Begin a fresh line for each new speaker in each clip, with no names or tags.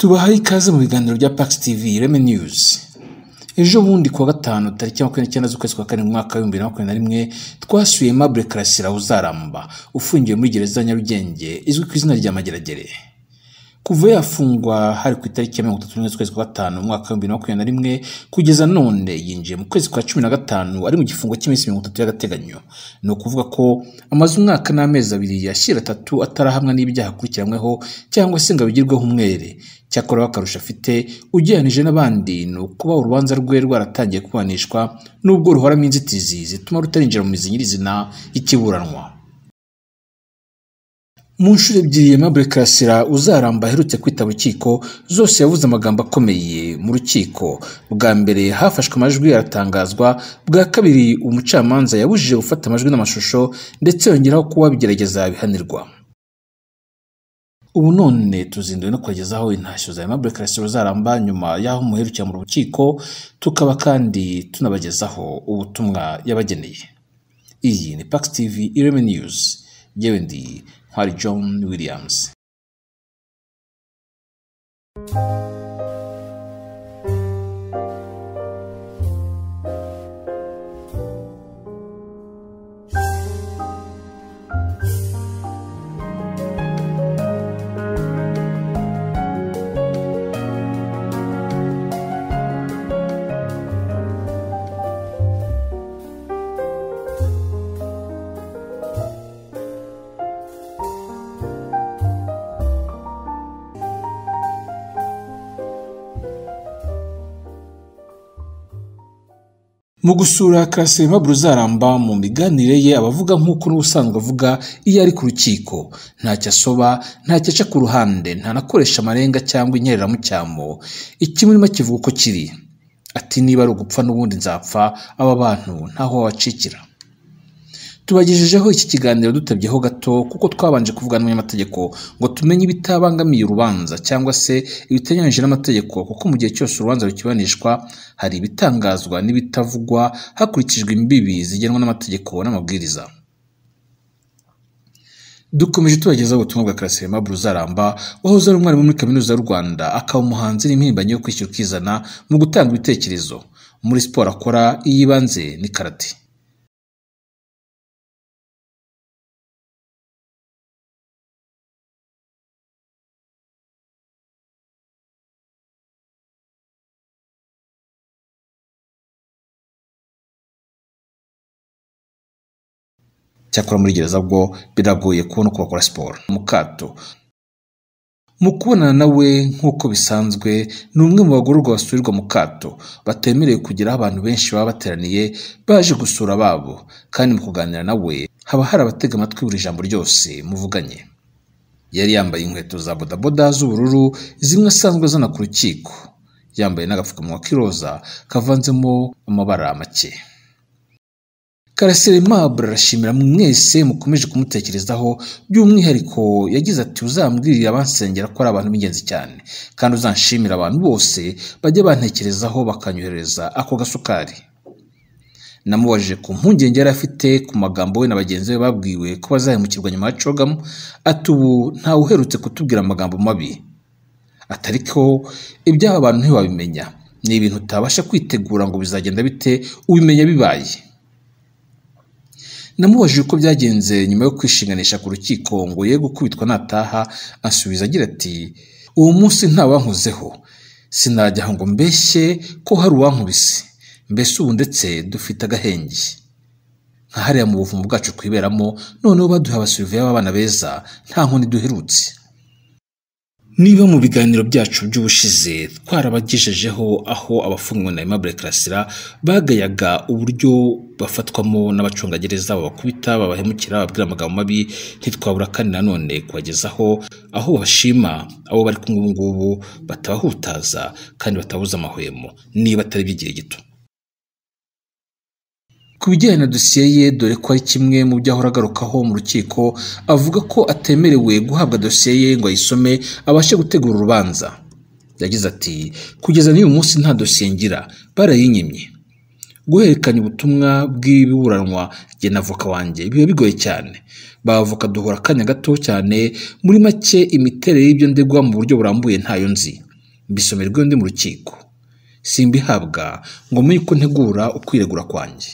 Tubahaye ikaze mu biganiro bya Pax TV Ireme News. Ejo bundi kuwa gatanu tariki 29 z'ukwezi kwa kane mu mwaka wa 2021 twasuye Aimable Karasira Uzaramba ufungiwe muri gereza ya Nyarugenge izwi ku izina rya Mageragere. Kuva yafungwa hari ku itariki ya 31 z'ukwezi kwa gatanu mu mwaka wa 2021 kugeza none yinjiye mu kwezi kwa 15 ari mu gifungo cy'iminsi 30 y'agateganyo. Ni ukuvuga ko amaze umwaka n'amezi abiri yashyira atatu atarahamwa n'ibyaha akurikiranyweho cyangwa se ngo abigirweho umwere. Cyakora akarusho afite ugereranije n'abandi ni ukuba urubanza rwe rwaratangiye kuburanishwa nubwo ruhoramo inzitizi zituma rutarinjira mu mizi nyirizina y'ikiburanwa. Mu nshuro ebyiri Aimable Karasira Uzaramba aherutse kwitaba urukiko zose yavuze amagambo akomeye mu rukiko. Bwa mbere hafashwe amajwi aratangazwa, bwa kabiri umucamanza yabujije gufata amajwi n'amashusho ndetse yongeraho kuba bigerageza bihanirwa. Ubu none tuzinduwe no kubagezaho intashyo za Aimable Karasira Uzaramba nyuma y'aho muherukira mu rukiko, tukaba kandi tunabagezaho ubutumwa yabageneye. Iyi ni Pax TV Ireme News. Yewe ndi Ntwari John Williams. Mu gusura Karasira Aimable Uzaramba mu miganire ye abavuga nk'uko n'ubusanzwe avuga iyo ari ku rukiko, ntacyo asoba, ntacyo aca ku ruhande, ntanakoresha amarenga cyangwa inyereramucyamo, ikimurimo kivuga uko kiri. Ati niba ari ugupfa n'ubundi nzapfa, aba bantu ntaho wabacikira. Tubagejejeho iki kiganiro dutabyeho gato kuko twabanje kuvugana n'umunyamategeko ngo tumenye ibitabangamiye urubanza cyangwa se ibitanyuranyije n'amategeko, kuko mu gihe cyose urubanza rukibanishwa hari ibitangazwa n'ibitavugwa hakurikijwe imbibi zigenwa n'amategeko n'amabwiriza. Dukomeje tubagezaho ubutumwa bwa Karasira Aimable Uzaramba wahoze ari umwarimu muri Kaminuza y'u Rwanda, akaba umuhanzi n'impirimbanyi yo kwishyira ukizana mu gutanga ibitekerezo. Muri siporo akora iy'ibanze ni karate. Cyakora muri gereza bwo biragoye kubona uko bakora siporo. Mu kato mu kubonana nawe nk'uko bisanzwe ni umwe mu bagororwa basurirwa mu kato batemerewe kugera aho abantu benshi baba bateraniye baje gusura ababo, kandi mu kuganira nawe haba hari abatega amatwi buri jambo ryose muvuganye. Yari yambaye inkweto za bodaboda z'ubururu zimwe asanzwe azana ku rukiko, yambaye n'agapfukamunwa k'iroza kavanzemo amabara make. Karasira Aimable arashimira mwese mukomeje kumutekerezaho, by'umwihariko yagize ati uzambwirire abansengera ko ari abantu b'ingenzi cyane, kandi uzanshimira abantu bose bajya bantekerezaho bakanyohereza ako gasukari. Namubajije ku mpungenge yari afite ku magambo we na bagenzi be babwiwe ko bazahemukirwa nyuma ya CHOGM, ati ubu ntawe uherutse kutubwira amagambo mabi, ati ariko iby'aba bantu ntiwabimenya, ni ibintu utabasha kwitegura ngo bizagenda bite, ubimenya bibaye. Namubajije uko byagenze nyuma yo kwishinganisha ku rukiko ngo ye gukubitwa nataha, asubiza agira ati uwo munsi ntawankozeho, sinajya aho ngo mbeshye ko hari uwankubise, mbese ubu ndetse dufite agahenge nka hariya mu buvumo bwacu twiberamo, noneho baduha abasuriveya b'abana beza nta nkoni duherutse. Niba mu biganiro byacu by'ubushize twarabagejejeho aho abafungwa na Aimable Karasira bagayaga uburyo bafatwamo n'abacungagereza babakubita, babahemukira, bababwira amagambo mabi, ntitwabura kandi nanone kubagezaho aho bashima abo bari kumwe ubu ngubu batabahutaza kandi batabuza amahwemo niba atari iby'igihe gito. Ku bijyanye na dosiye ye, dore ko ari kimwe mu byo ahora agarukaho mu rukiko, avuga ko atemerewe guhabwa dosiye ye ngo ayisome abashe gutegura urubanza. Yagize ati kugeza n'uyu munsi nta dosiye ngira, barayinyimye. Guhererekanya ubutumwa bw'ibiburanwa jye na avoka wanjye biba bigoye cyane. Bavoka duhora akanya gato cyane, muri make imiterere y'ibyo ndegwa mu buryo burambuye ntayo nzi. Mbisomerwe ndi mu rukiko, simbihabwa ngo menye uko ntegura ukwiregura kwanjye.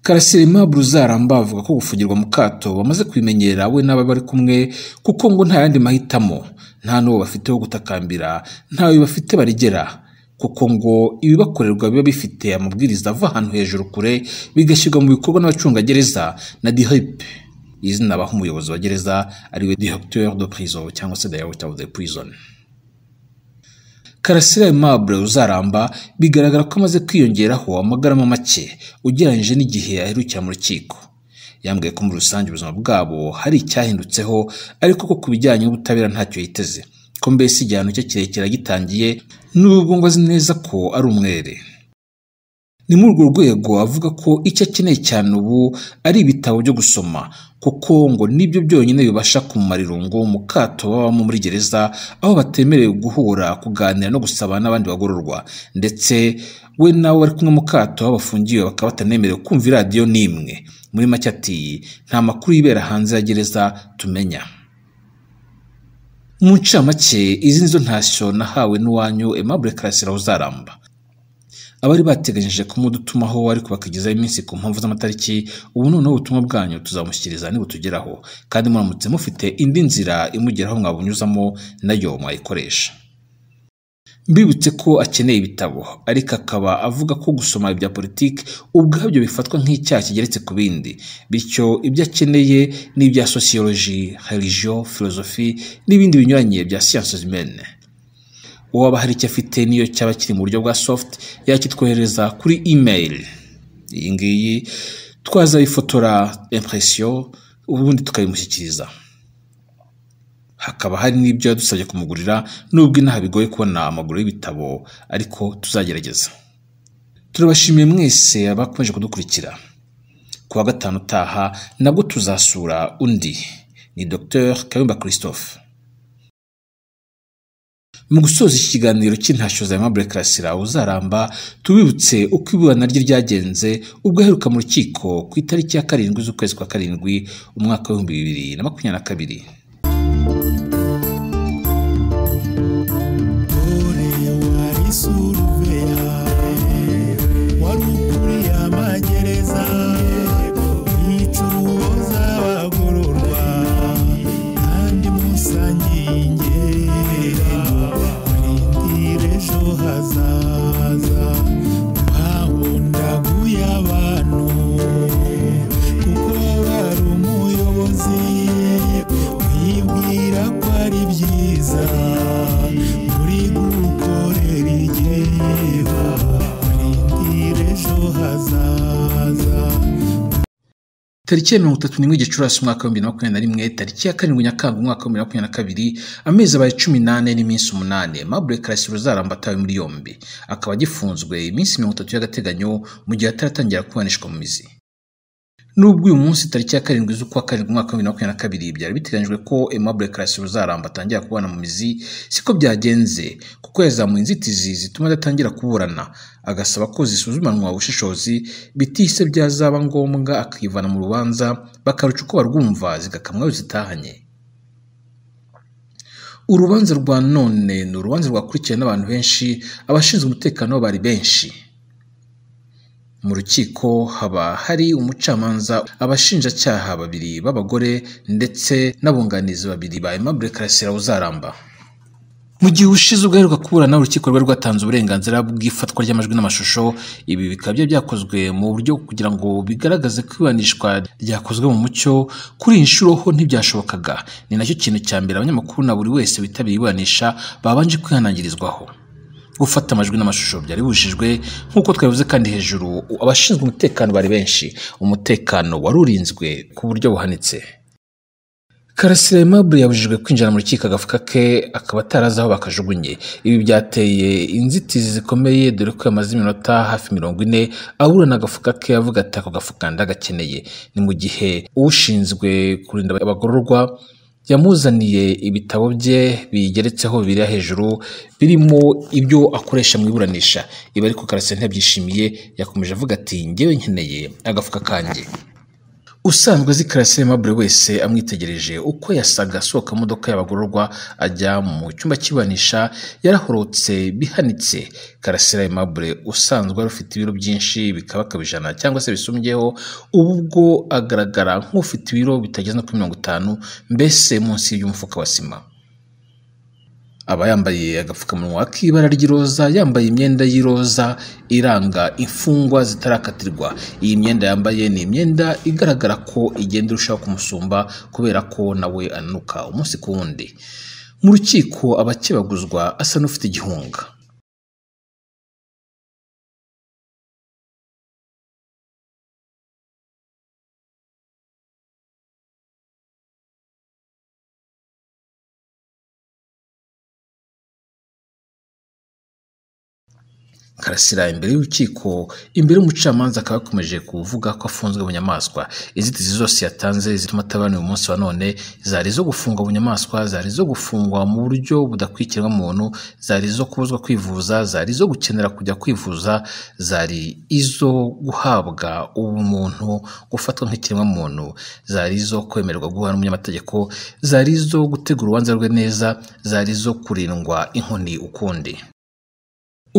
Karasira Aimable Uzaramba avuga ko gufungirwa mu kato bamaze kubimenyera we n'aba bari kumwe, kuko ngo nta yandi mahitamo, nta n'uwo bafite wo gutakambira, ntawe bafite barigera, kuko ngo ibibakorerwa biba bifite amabwiriza ava ahantu hejuru kure, bigashyirwa mu bikorwa n'abacungagereza na DIRP, izina baha umuyobozi wa gereza ariwe directeur de prison cyangwa se director of the prison. Karasira Aimable Uzaramba bigaragara ko amaze kwiyongeraho amagarama make ugereranyije n'igihe aherukira mu rukiko. Yambwiye ko muri rusange ubuzima bwabo hari icyahindutseho, ariko ko ku bijyanye n'ubutabera ntacyo yiteze, ko mbese igihano cye kirekire gitangiye n'ubwo ngo azi neza ko ari umwere. Ni muri urwo rwego avuga ko icyo akeneye cyane ubu ari ibitabo byo gusoma, kuko ngo nibyo byonyine bibasha kumumara irungu mu kato babamo muri gereza, aho batemerewe guhura, kuganira no gusabana n'abandi bagororwa, ndetse we nawe bari kumwe mu kato aho bafungiwe bakaba batanemerewe kumva iradiyo n'imwe. Muri make ati nta makuru yibera hanze ya gereza tumenya. Mu ncamake izi nizo ntashyo nahawe n'uwanyu Aimable Karasira Uzaramba. Abari bateganyije kumudutumaho ariko bakagezaho iminsi ku mpamvu z'amatariki, ubu noneho ubutumwa bwanyu tuzamushyikiriza nibutugeraho, kandi muramutse mufite indi nzira imugeraho mwabunyuzamo nayo mwayikoresha. Mbibutse ko akeneye ibitabo, ariko akaba avuga ko gusoma ibya politiki ubwabyo bifatwa nk'icyaha kigeretse ku bindi, bityo ibyo akeneye ni ibya sociology, religion, philosophie n'ibindi binyuranye bya sciences humaines. Uwaba hari icyo afite niyo cyaba kiri mu buryo bwa soft yakitwohereza kuri email iyi ngiyi, twazayifotora impression ubundi tukabimushyikiriza. Hakaba hari n'ibyo yadusabye kumugurira, nubwo inaha bigoye kubona amaguru y'ibitabo, ariko tuzagerageza. Turabashimiye mwese abakomeje kudukurikira. Ku wa gatanu utaha nabwo tuzasura undi, ni Dr Kayumba Christophe. Mu gusoza iki kiganiro cy'intashyo za Aimable Karasira Uzaramba, tubibutse uko iburana rye ryagenze ubwo aheruka mu rukiko ku itariki ya 7 z'ukwezi kwa 7 umwaka wa 2022. Tariki ya 31 Gicurasi umwaka wa 2021, tariki ya 7 Nyakanga umwaka wa 2022, amezi abaye 18 n'iminsi 8, Aimable Karasira Uzaramba atawe muri yombi, akaba agifunzwe iminsi 30 y'agateganyo mu gihe ataratangira kuburanishwa mu mizi. Nubwo uyu munsi tariki ya 7 z'ukwa 7 umwaka wa 2022 byari biteganyijwe ko Aimable Karasira Uzaramba atangira kuburana mu mizi, siko byagenze, kuko yazamuye inzitizi zituma adatangira kuburana, agasaba ko zisuzumanwa ubushishozi, bitise byazaba ngombwa akivana mu rubanza bakaruca uko barwumva zigakamwa zitahanye. Urubanza rwa none ni urubanza rwakurikiwe n'abantu benshi, abashinzwe umutekano bari benshi. Mu rukiko haba hari umucamanza, abashinjacyaha babiri b'abagore ndetse n'abunganizi babiri ba Aimable Karasira Uzaramba. Mu gihe ushize ubwo aheruka kuburana, urukiko rwari rwatanze uburenganzira bw'ifatwa ry'amajwi n'amashusho. Ibi bikaba byakozwe mu buryo kugira ngo bigaragaze ko iburanishwa ryakozwe mu mucyo. Kuri iyi nshuro ho ntibyashobokaga. Ni nacyo kintu cya mbere abanyamakuru na buri wese witabiriye iburanisha babanje kwihanangirizwaho. Gufata amajwi n'amashusho byari bibujijwe nk'uko twabivuze, kandi hejuru abashinzwe umutekano bari benshi, umutekano wari urinzwe ku buryo buhanitse. Karasira Aimable yabujijwe kwinjira mu rukiko agafuka ke akaba atarazi aho bakajugunye. Ibi byateye inzitizi zikomeye, dore ko yamaze iminota hafi 40 aburana agafuka ke avuga ati ako gafuka ndagakeneye. Ni mu gihe ushinzwe kurinda abagororwa yamuzaniye ibitabo bye bigeretseho biri hejuru birimo ibyo akoresha mu iburanisha. Ibi ariko Karasira ntiyabyishimiye, yakomeje avuga ati njyewe nkeneye agafuka kanjye. Usanzwe azi Karasira Aimable wese amwitegereje uko yasaga asohoka mu modoka y'abagororwa ajya mu cyumba cy'iburanisha yarahorotse bihanitse. Karasira Aimable usanzwe wari ufite ibiro byinshi bikabakaba 100 cyangwa se bisumbyeho, ubu bwo agaragara nk'ufite ibiro bitageze no kuri 50, mbese munsi y'umufuka wa sima. Aba yambaye agapfukamunwa k'ibara ry'iroza, yambaye imyenda y'iroza iranga imfungwa zitarakatirwa. Iyi myenda yambaye ni imyenda igaragara ko igenda irushaho kumusumba kubera ko nawe anuka umunsi ku wundi. Mu rukiko aba akebaguzwa asa n'ufite igihunga. Karasira imbere y'urukiko, imbere y'umucamanza akaba yakomeje kuvuga ko afunzwe bunyamaswa. Inzitizi zose yatanze zituma atabana uyu munsi wa none zari izo gufungwa bunyamaswa, zari izo gufungwa mu buryo budakurikirwa muntu, zari izo kubuzwa kwivuza, zari izo gukenera kujya kwivuza, zari izo guhabwa ubumuntu, gufatwa nk'ikiremwamuntu, zari izo kwemererwa guhura n'umunyamategeko, zari izo gutegura urubanza rwe neza, zari izo kurindwa inkoni ukundi.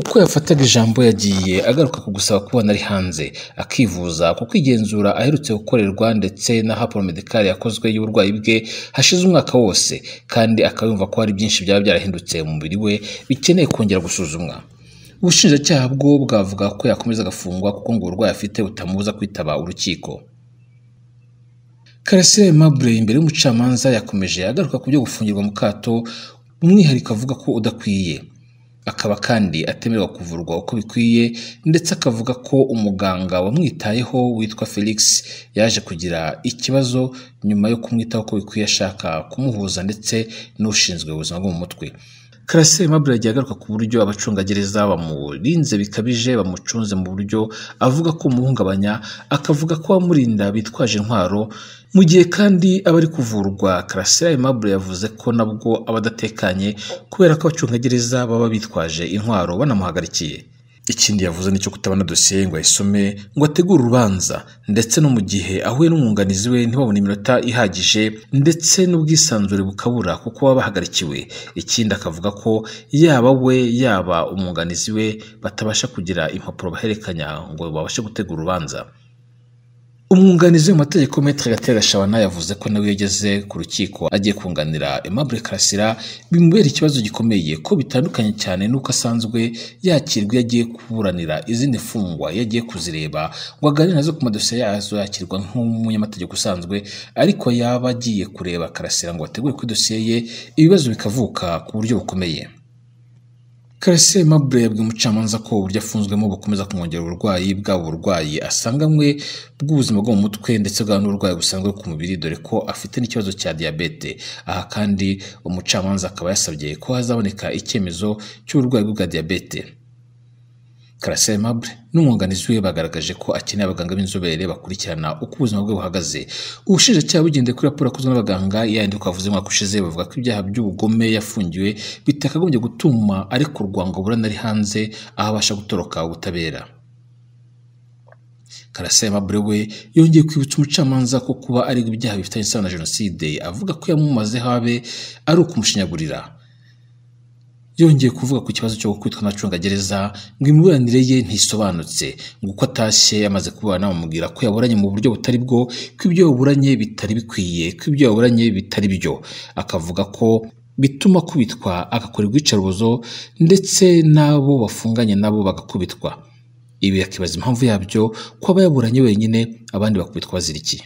Uko yafataga ijambo yagiye agaruka ku gusaba kubona ari hanze akivuza, ku kwigenzura aherutse gukorerwa ndetse na raporo medicale yakozwe y'uburwayi bwe hashize umwaka wose, kandi akaba yumva ko hari byinshi byaba byarahindutse mu mubiri we bikeneye kongera gusuzumwa. Ubushinjacyaha bwo bwavuga ko yakomeza agafungwa kuko ngo uburwayi afite butamubuza kwitaba urukiko. Karasira Aimable imbere y'umucamanza yakomeje agaruka ku byo gufungirwa mu kato, umwihariko avuga ko udakwiye. Akaba kandi atemererwa kuvurwa uko bikwiye, ndetse akavuga ko umuganga wamwitayeho witwa Felix yaje kugira ikibazo nyuma yo kumwitaho uko bikwiye ashaka kumuhuza ndetse n'ushinzwe ubuzima bwo mu mutwe. Karasira Aimable yagiye agaruka ku buryo abacungagereza bamurinze bikabije, bamucunze mu buryo avuga ko umuhungabanya, akavuga ko abamurinda bitwaje intwaro. Mu gihe kandi aba ari kuvurwa, Karasira Aimable yavuze ko nabwo aba adatekanye kubera ko abacungagereza baba bitwaje intwaro banamuhagarikiye. Ikindi yavuze nicyo kutabona dosiye ngo ayisome ngo ategure urubanza, ndetse no mu gihe ahuye n'umwunganizi we ntibabone iminota ihagije, ndetse n'ubwisanzure bukabura kuko baba bahagarikiwe. Ikindi akavuga ko yaba we yaba umwunganizi we batabasha kugira impapuro bahererekanya ngo babashe gutegura urubanza. Umwunganizi mu mategeko Maître Gatera Gashabana yavuze ko nawe yageze ku rukiko agiye kunganira Aimable Karasira bimubera ikibazo gikomeye, ko bitandukanye cyane n'uko asanzwe yakirwa iyo agiye kuburanira izindi mfungwa, iyo agiye kuzireba ngo aganire nazo ku madosiye yazo, yakirwa nk'umunyamategeko usanzwe, ariko yaba agiye kureba Karasira ngo ategure kuri dosiye ye, ibibazo bikavuka ku buryo bukomeye. Karasira Aimable yabwiye umucamanza ko uburyo afunzwemo bukomeza kumwongerera uburwayi, bwaba uburwayi asanganywe bw'ubuzima bwo mu mutwe ndetse bwaba n'uburwayi busanzwe ku mubiri, dore ko afite n'ikibazo cya diyabete. Aha kandi umucamanza akaba yasabye ko hazaboneka icyemezo cy'uburwayi bwa diyabete. Karasira Aimable n'umwunganizi we bagaragaje ko akeneye abaganga b'inzobere bakurikirana uko ubuzima bwe buhagaze. Ubushinjacyaha bugendeye kuri raporo yakozwe n'abaganga yandi twavuze umwaka ushize, bavuga ko ibyaha by'ubugome yafungiwe bitakagombye gutuma arekurwa ngo aburane ari hanze aho abasha gutoroka ubutabera. Karasira Aimable we yongeye kwibutsa umucamanza ko kuba aregwa ibyaha bifitanye isano na jenoside, avuga ko yamumazeho abe ari ukumushinyagurira. Yongeye kuvuga ku kibazo cyo gukubitwa n'abacungagereza ngo imiburanire ye ntisobanutse, ngo uko atashye yamaze kuburana bamubwira ko yaburanye mu buryo butari bwo, ko ibyo yaburanye bitari bikwiye, ko ibyo yaburanye bitari byo. Akavuga ko bituma akubitwa agakorerwa iyicarubozo ndetse n'abo bafunganye nabo bagakubitwa. Ibi akibaza impamvu yabyo, ko aba yaburanye wenyine abandi bakubitwa bazira iki.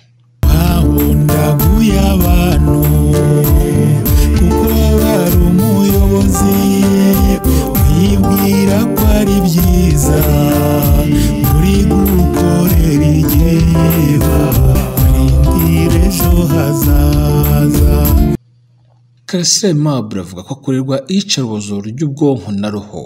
Bahundaguye abantu kuko bari umuyobozi wibwira ko ari byiza muri gukorera igihugu barindira ejo hazaza.
Karasira Aimable avuga ko akorerwa iyicarubozo ry'ubwonko na roho,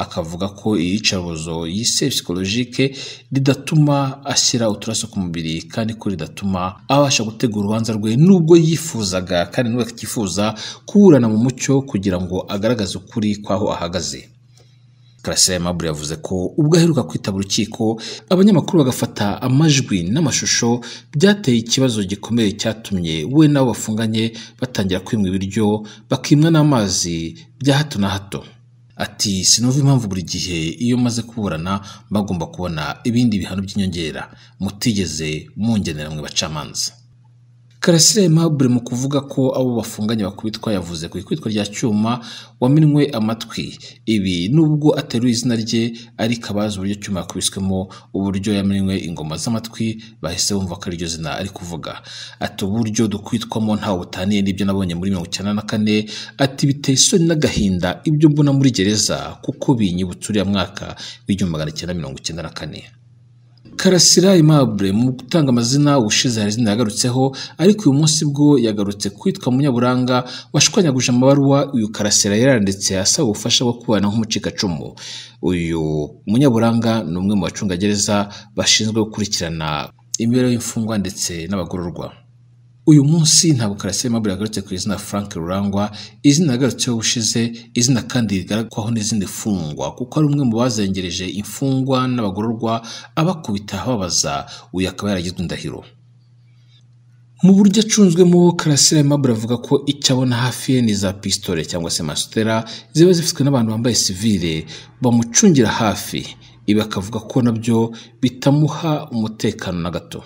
akavuga ko iyicarubozo yise psychologique ridatuma ashyira uturaso ku mubiri, kandi ko ridatuma abasha gutegura urubanza rwe nubwo yifuzaga kandi n'ubwo akifuza kuburana mu mucyo kugira ngo agaragaze ukuri kw'aho ahagaze. Karasira Aimable yavuze ko ubwo aheruka kwitaba urukiko abanyamakuru bagafata amajwi n'amashusho byateye ikibazo gikomeye cyatumye we n'abo bafunganye batangira kwimwa ibiryo bakimwa n'amazi bya hato na hato. Ati sinumva impamvu buri gihe iyo maze kuburana bagomba kubona ibindi bihano by'inyongera mutigeze mungenera mwe bacamanza. Karasira Aimable mu kuvuga ko abo bafunganye bakubitwa yavuze ku ikubitwa rya Cyuma waminwe amatwi. Ibi nubwo ateruye izina rye ariko abazi uburyo Cyuma yakubiswemo, uburyo yaminwe ingoma z'amatwi bahise bumva ko ariryo zina ari kuvuga. Ati uburyo dukwitwamo ntawe butaniye n'ibyo nabonye muri 94. Ati biteye isoni n'agahinda ibyo mbona muri gereza kuko binyibutsa uriya mwaka w'1994. Karasira Aimable mu gutanga amazina ubushize hari izina yagarutseho, ariko uyu munsi bwo yagarutse kwitwa Munyaburanga washwanyaguje amabaruwa uyu Karasira yaranditse asaba ubufasha bwo kubana nk'umucikacumu. Uyu Munyaburanga ni umwe mu bacungagereza bashinzwe gukurikirana imibereho y'imfungwa ndetse n'abagororwa. Uyu munsi ntabwo Karasira Aimable yagarutse ku izina Frank Rurangwa, izina yagarutseho ubushize, izina kandi rigarukwaho n'izindi mfungwa kuko ari umwe mu bazengereje imfungwa n'abagororwa abakubita ababaza, uyu akaba yaragizwe indahiro. Mu buryo acunzwemo, Karasira Aimable avuga ko icyo abona hafi ye ni za pistole cyangwa se masitera ziba zifitwe n'abantu bambaye sivile bamucungira hafi, ibi akavuga ko nabyo bitamuha umutekano na gato.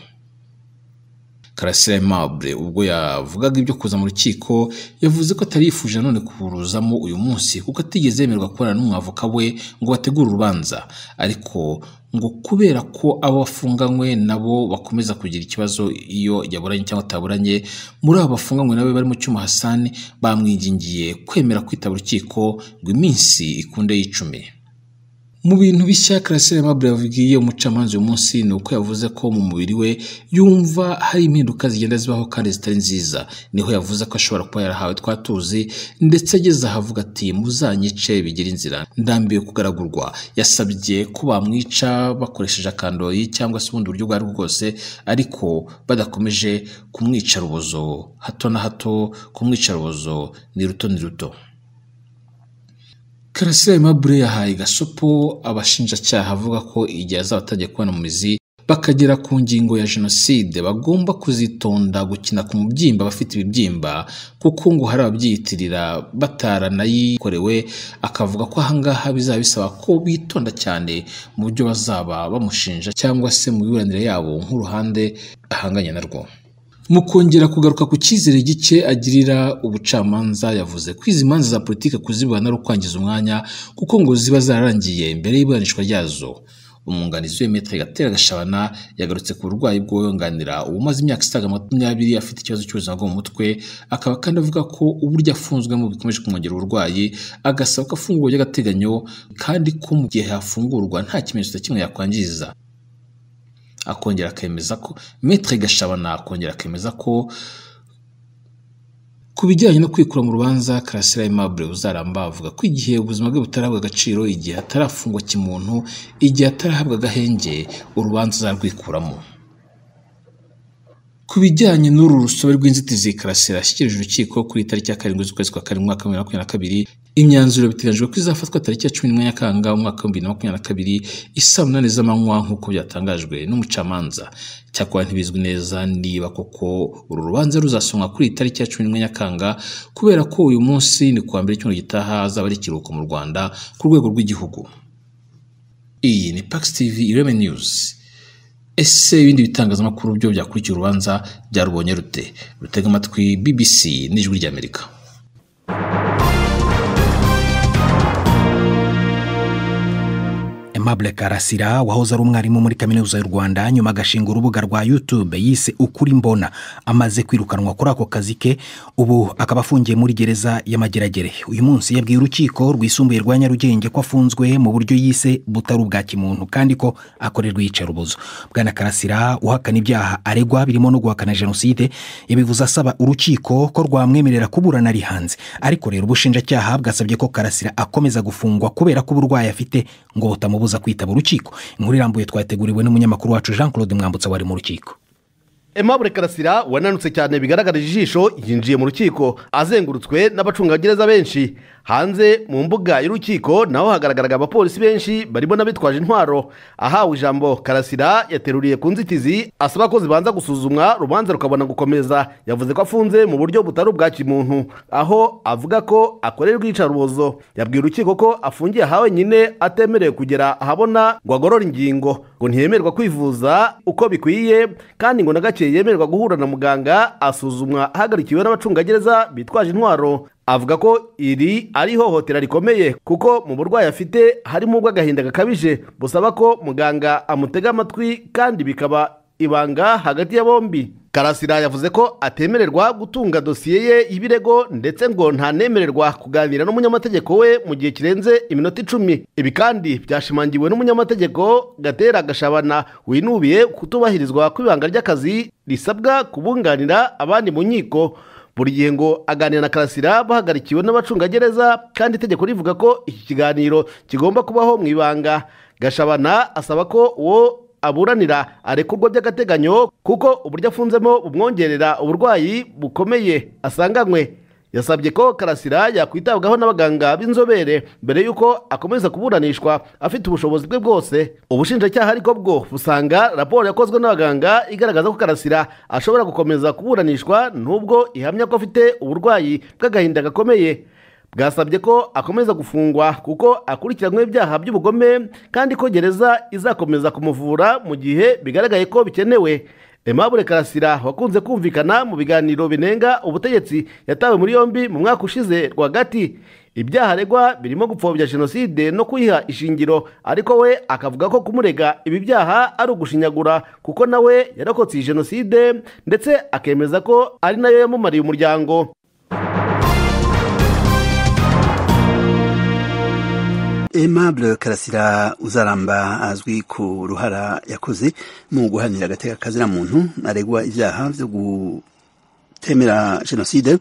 Karasira Aimable ubwo yavugaga ibyo kuza mu rukiko yavuze ko atari yifuje none kuburuzamo uyu munsi kuko atigeze yemerwa kubana n'umwavoka we ngo bategure urubanza, ariko ngo kubera ko abo bafunganywe nabo bakomeza kugira ikibazo iyo yaburanye cyangwa ataburanye, muri abo bafunganywe nawe barimo Cyuma Hassan bamwingingiye kwemera kwitaba urukiko ngo iminsi ikunde y'icume. Mu bintu bishya Karasira Aimable yavugiye umucamanza uyu munsi ni uko yavuze ko mu mubiri we yumva hari impinduka zigenda zibaho kandi zitari nziza. Niho yavuze ko ashobora kuba yarahawe twatuzi, ndetse ageze ahavuga ati muzanyice bigira inzira, ndambiwe kugaragurwa. Yasabye ko bamwica bakoresheje akandoyi cyangwa se ubundi buryo ubwo aribwo bwose, ariko badakomeje kumwica rubozo hato na hato, kumwica rubozo ni ruto ni ruto. Karasira Aimable yahaye gasopo abashinjacyaha avuga ko igihe azaba atangiye kubona mu mizi bakagera ku ngingo ya jenoside bagomba kuzitonda gukina ku mubyimba bafite ibibyimba, kuko ngo hari ababyiyitirira bataranayikorewe. Akavuga ko ahangaha bizaba bisaba ko bitonda cyane mu byo bazaba bamushinja cyangwa se mu miburanire yabo nk'uruhande ahanganye narwo. Mu kongera kugaruka ku cyizere gike agirira ubucamanza, yavuze ko izi manza za politiki kuzibona ari ukwangiza umwanya kuko ngo ziba zararangiye mbere y'iburanishwa ryazo. Umwunganizi we Maître Gatera Gashabana yagarutse ku burwayi bw'uwunganira umaze imyaka isaga 20 afite ikibazo cy'ubuzima bwo mu mutwe, akaba kandi avuga ko uburyo afunzwemo bikomeje kumwongera uburwayi, agasaba ko afungurwa by'agateganyo kandi ko mu gihe hafungurwa nta kimenyetso na kimwe yakwangiza. Akongera akemeza ko Maître Gashabana akongera akemeza ko ku bijyanye no kwikura mu rubanza, Karasira Aimable Uzaramba avuga ko igihe ubuzima bwe butarahabwa agaciro, igihe atarafungwa kimuntu, igihe atarahabwa agahenge, urubanza azarwikuramo. Ku bijyanye n'uru rusobe rw'inzitizi Karasira yashyikirije urukiko kuri tariki ya 7 z'ukwezi kwa 7 umwaka wa 2022, imyanzuro biteganyijwe ko izafatwa tariki ya 11 Nyakanga umwaka wa 2022 isaa 8 z'amanywa nk'uko byatangajwe n'umucamanza. Cyakora ntibizwi neza niba koko uru rubanza ruzasomwa kuri tariki ya 11 Nyakanga, kubera ko uyu munsi ni kuwa mbere cy'umweru gitaha azaba ari ikiruhuko mu Rwanda ku rwego rw'igihugu. Iyi ni Pax TV Ireme News. Ese ibindi bitangazamakuru byo byakurikiye urubanza byarubonye rute? Rutega amatwi BBC n'Ijwi ry'Amerika.
Aimable Karasira wahoze ari umwarimu muri kaminuza y'u Rwanda, nyuma agashinga urubuga rwa YouTube yise Ukuri Mbona, amaze kwirukanwa kuri ako kazi ke, ubu akaba afungiye muri gereza y'Amageragere. Uyu munsi yabwiye urukiko rwisumbuye rwa Nyarugenge ko afunzwe mu buryo yise butari ubwa kimuntu kandi ko akorerwa iyicarubozo. Bwana Karasira uhakana ibyaha aregwa birimo no guhakana jenoside, yabivuze asaba urukiko ko rwamwemerera kuburana ari hanze. Ariko rero ubushinjacyaha bwasabye ko Karasira akomeza gufungwa kubera ko uburwayi afite ngo butamubuza kwitaba urukiko. Inkuru irambuye twateguriwe n'umunyamakuru wacu Jean Claude Mwambutsa wari mu rukiko.
Aimable Karasira wananutse cyane bigaragarije ijisho yinjiye mu rukiko azengurutswe n'abacungagereza benshi. Hanze mu mbuga y'urukiko naho hagaragaraga abapolisi benshi barimo n'abitwaje intwaro. Ahawe ijambo, Karasira yateruriye ku nzitizi asaba ko zibanza gusuzumwa urubanza rukabona gukomeza. Yavuze ko afunze mu buryo butari ubwa kimuntu, aho avuga ko akorerwa iyicarubozo. Yabwiye urukiko ko afungiye aha wenyine, atemerewe kugera ahabona ngo agorore ingingo, ngo ntiyemerwa kwivuza uko bikwiye, kandi ngo na gake yemerwa guhura na muganga, asuzumwa ahagarikiwe n'abacungagereza bitwaje intwaro. Avuga ko iri ari ihohotera rikomeye kuko mu burwayi afite harimo ubw'agahinda gakabije busaba ko muganga amutega amatwi kandi bikaba ibanga hagati ya bombi. Karasira yavuze ko atemererwa gutunga dosiye ye y'ibirego, ndetse ngo ntanemererwa kuganira n'umunyamategeko we mu gihe kirenze iminota 10. Ibi kandi byashimangiwe n'umunyamategeko Gatera Gashabana winubiye kutubahirizwa kw'ibanga ry'akazi risabwa kubunganira abandi mu nkiko. Buri gihe ngo aganira na Karasira bahagarikiwe n'abacungagereza, kandi itegeko rivuga ko iki kiganiro kigomba kubaho mu ibanga. Gashabana asaba ko uwo aburanira arekurwa by'agateganyo kuko uburyo afunzemo bumwongerera uburwayi bukomeye asanganywe. Yasabye ko Karasira yakwitabwaho n'abaganga b'inzobere mbere y'uko akomeza kuburanishwa afite ubushobozi bwe bwose. Ubushinjacyaha ariko bwo busanga raporo yakozwe n'abaganga igaragaza ko Karasira ashobora gukomeza kuburanishwa nubwo ihamya ko afite uburwayi bw'agahinda gakomeye. Bwasabye ko akomeza gufungwa kuko akurikiranyweho ibyaha by'ubugome, kandi ko gereza izakomeza kumuvura mu gihe bigaragaye ko bikenewe. Aimable Karasira wakunze kumvikana mu biganiro binenga ubutegetsi yatawe muri yombi mu mwaka ushize rwagati. Ibyaha aregwa birimo gupfobya jenoside no kuyiha ishingiro, ariko we akavuga ko kumurega ibi byaha ari ugushinyagura kuko nawe yarokotse iyi jenoside, ndetse akemeza ko ari nayo yamumariye umuryango.
Aimable Karasira Uzaramba azwi ku ruhara yakoze mu guhanira agateka kazira muntu aregwa ivyaha vyo gutemera jenoside,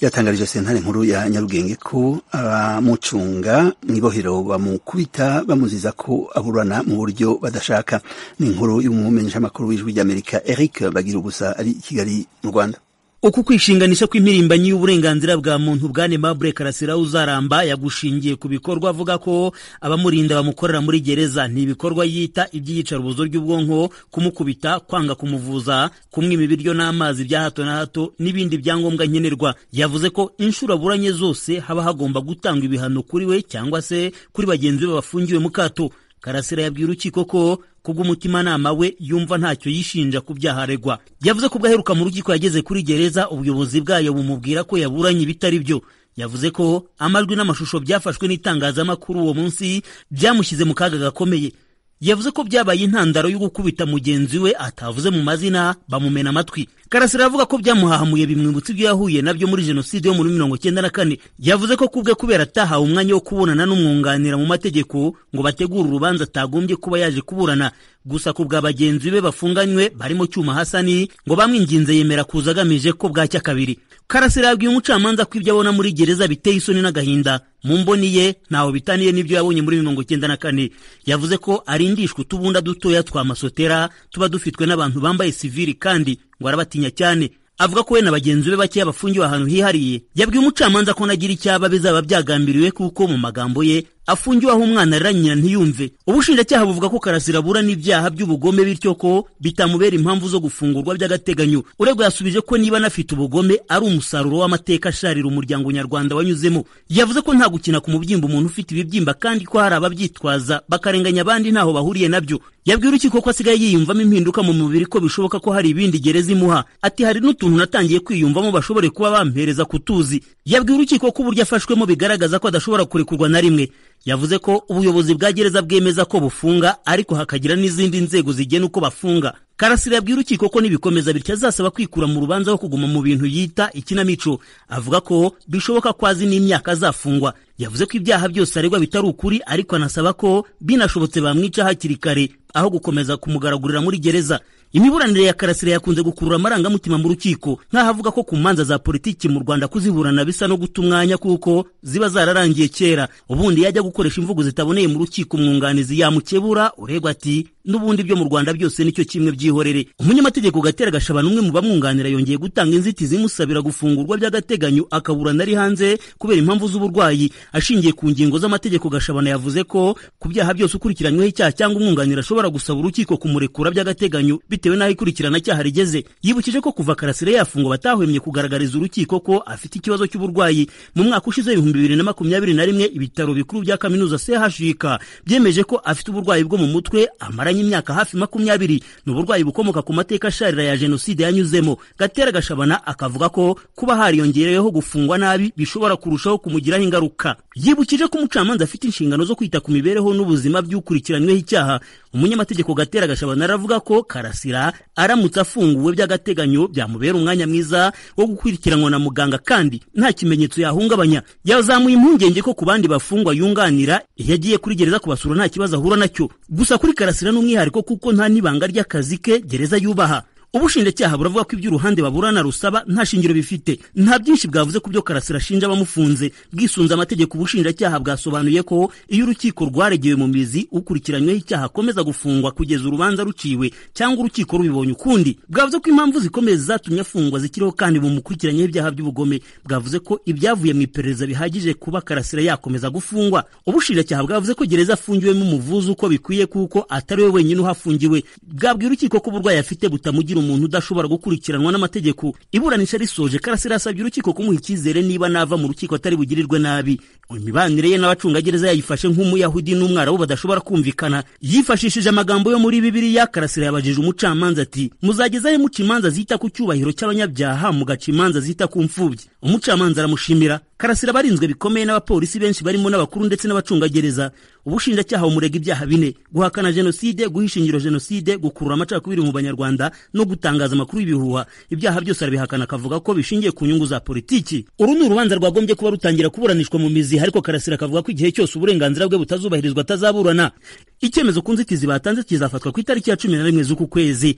yatangarije sentare nkuru ya Nyarugenge ko abamucunga mw'ibohero bamukubita bamuziza ko aburana mu buryo badashaka. Ni inkuru y'umumenyeshamakuru w'Ijwi ry'Amerika Eric Bagirugusa ari i Kigali mu Rwanda.
Uku kwishinganisha kw'impirimbanyi y'uburenganzira bwa muntu bwa Aimable Karasira Uzaramba yagushingiye ku bikorwa avuga ko abamurinda bamukorera muri gereza. Ni ibikorwa yita iby'iyicarubozo ry'ubwonko, kumukubita, kwanga kumuvuza, kumwima ibiryo n'amazi bya hato na hato n'ibindi byangombwa nkenerwa. Yavuze ko inshuro aburanye zose haba hagomba gutangwa ibihano kuri we cyangwa se kuri bagenzi be bafungiwe mu kato. Karasira yabwiye urukiko ko kubw'umutimanama we yumva ntacyo yishinja ku byaha aregwa. Yavuze ko ubwo aheruka mu rukiko yageze kuri gereza ubuyobozi bwayo bumubwira ko yaburanye ibitari byo. Yavuze ko amajwi n'amashusho byafashwe n'itangazamakuru uwo munsi byamushyize mu kaga gakomeye. Yavuze ko byabaye intandaro yo gukubita mugenzi we atavuze mu mazina bamumena amatwi. Karasira avuga ko byamuhahamuye bimwibutsa ibyo yahuye nabyo muri jenoside yo muri 1994. Yavuze ko kubwe kubera atahawe umwanya wo kubonana n'umwunganira mu mategeko ngo bategure urubanza atagombye kuba yaje kuburana. Gusa ku bwa bagenzi be bafunganywe barimo Cyuma Hasani ngo bamwinginze yemera kuza agamije ko bwacya kabiri. Karasira yabwiye umucamanza ko ibyo abona muri gereza biteye isoni n'agahinda. Mu mboni ye ntaho bitaniye n'ibyo yabonye muri 1994. Yavuze ko arindishwa utubunda dutoya twa masotera tuba dufitwe n'abantu bambaye sivili kandi ngo arabatinya cyane. Avuga ko we na bagenzi be bakeya bafungiwe ahantu hihariye. Yabwiye umucamanza ko nagira icyaba bizaba byagambiriwe kuko mu magambo ye afungiwe aho umwana arira nyina ntiyumve. Ubushinjacyaha buvuga ko Karasira abura n'ibyaha by'ubugome bityo ko bitamubera impamvu zo gufungurwa by'agateganyo. Uregwa yasubije ko niba anafite ubugome ari umusaruro w'amateka asharira umuryango nyarwanda wanyuzemo. Yavuze ko nta gukina ku mubyimba umuntu ufite ibibyimba kandi ko hari ababyitwaza bakarenganya abandi ntaho bahuriye nabyo. Yabwiye urukiko ko asigaye yiyumvamo impinduka mu mubiri ko bishoboka ko hari ibindi gereza imuha. Ati hari n'utuntu natangiye kwiyumvamo bashobore kuba bampereza kutuzi. Yabwiye urukiko ko uburyo afashwemo bigaragaza ko adashobora kurekurwa na rimwe. Yavuze ko ubuyobozi bwa gereza bwemeza ko bufunga ariko hakagira n'izindi nzego zigena uko bafunga. Karasira yabwiye urukiko ko nibikomeza bityo azasaba kwikura mu rubanza wo kuguma mu bintu yita ikinamico. Avuga ko bishoboka ko azi n'imyaka azafungwa. Yavuze ko ibyaha byose aregwa bitari ukuri ariko anasaba ko binashobotse bamwica hakiri kare aho gukomeza kumugaragurira muri gereza. Imiburanire ya Karasira yakunze gukurura amarangamutima mu rukiko, nk'aho avuga ko ku manza za politiki mu Rwanda kuziburana bisa no guta umwanya kuko ziba zararangiye kera. Ubundi yajya gukoresha imvugo zitaboneye mu rukiko umwunganizi yamukebura, uregwa ati n'ubundi byo mu Rwanda byose nicyo kimwe byihorere. Tubyihorere. Umunyamategeko Gatera Gashabana, umwe mu bamwunganira, yongeye gutanga inzitizi imusabira gufungurwa by'agateganyo akaburana ari hanze kubera impamvu z'uburwayi. Ashingiye ku ngingo z'amategeko, Gashabana yavuze ko ku byaha byose ukurikiranyweho icyaha cyangwa umwunganira ashobora gusaba urukiko kumurekura by'agateganyo bitewe n'aho ikurikirana cyaha rigeze. Yibukije ko kuva Karasira yafungwa batahwemye kugaragariza urukiko ko afite ikibazo cy'uburwayi. Mu mwaka ushize 2021 ibitaro bikuru bya kaminuza CHUK byemeje ko afite uburwayi bwo mu mutwe amaranye imyaka hafi 20. Ni uburwayi bukomoka ku mateka asharira ya jenoside yanyuzemo. Gatera Gashabana akavuga ko kuba hariyongereyeho gufungwa nabi bishobora kurushaho kumugiraho ingaruka. Yibukije ko umucamanza afite inshingano zo kwita ku mibereho n'ubuzima by'ukurikiranyweho icyaha. Umunyamategeko Gatera Gashabana aravuga ko Karasira aramutse afunguwe by'agateganyo byamubera umwanya mwiza wo gukurikiranwa na muganga kandi nta kimenyetso yahungabanya. Yazamuye impungenge ko ku bandi bafungwa yunganira iyo agiye kuri gereza kubasura nta kibazo ahura nacyo. Gusa kuri Karasira n'umwihariko kuko nta n'ibanga ry'akazi ke gereza yubaha. Ubushinjacyaha buravuga ko iby'uruhande baburana rusaba nta shingiro bifite. Nta byinshi bwavuze ku byo Karasira ashinja abamufunze. Bwisunze amategeko, ubushinjacyaha bwasobanuye ko iyo urukiko rwaregewe mu mizi ukurikiranyweho icyaha akomeza gufungwa kugeza urubanza ruciwe cyangwa urukiko rubibonye ukundi. Bwavuze ko impamvu zikomeye zatumye afungwa zikiriho kandi bumukurikiranyeho ibyaha by'ubugome. Bwavuze ko ibyavuye mu iperereza bihagije kuba Karasira yakomeza gufungwa. Ubushinjacyaha bwavuze ko gereza afungiwemo umuvuzi uko bikwiye kuko atari we wenyine uhafungiwe. Bwabwiye urukiko ko uburwayi afite butamugira umuntu udashobora gukurikiranwa n'amategeko. Iburanisha risoje, Karasira yasabye urukiko kumuha icyizere niba nava mu rukiko atari bugirirwe nabi. Imibanire ye n'abacungagereza yayifashe nk'umuyahudi n'umwarabu badashobora kumvikana. Yifashishije amagambo yo muri Bibiliya, Karasira yabajije umucamanza ati: muzagezahe muca imanza zita ku cyubahiro cy'abanyabyaha mugaca imanza zita ku mfubyi? Umucamanza aramushimira. Karasira barinzwe bikomeye n'abapolisi benshi barimo n'abakuru ndetse n'abacungagereza. Ubushinjacyaha bumurega ibyaha 4: guhakana jenoside, guhisha ingiro jenoside, gukurura amacakubiri mu banyarwanda no gutangaza amakuru y'ibihuha. Ibyaha byose arabihakana akavuga ko bishingiye ku nyungu za politiki. Uru ni urubanza rwagombye kuba rutangira kuburanishwa mu mizi, ariko Karasira akavuga ko igihe cyose uburenganzira bwe butazubahirizwa atazaburana. Icyemezo ku nzitizi batanze kizafatwa ku itariki ya 11 z'uku kwezi.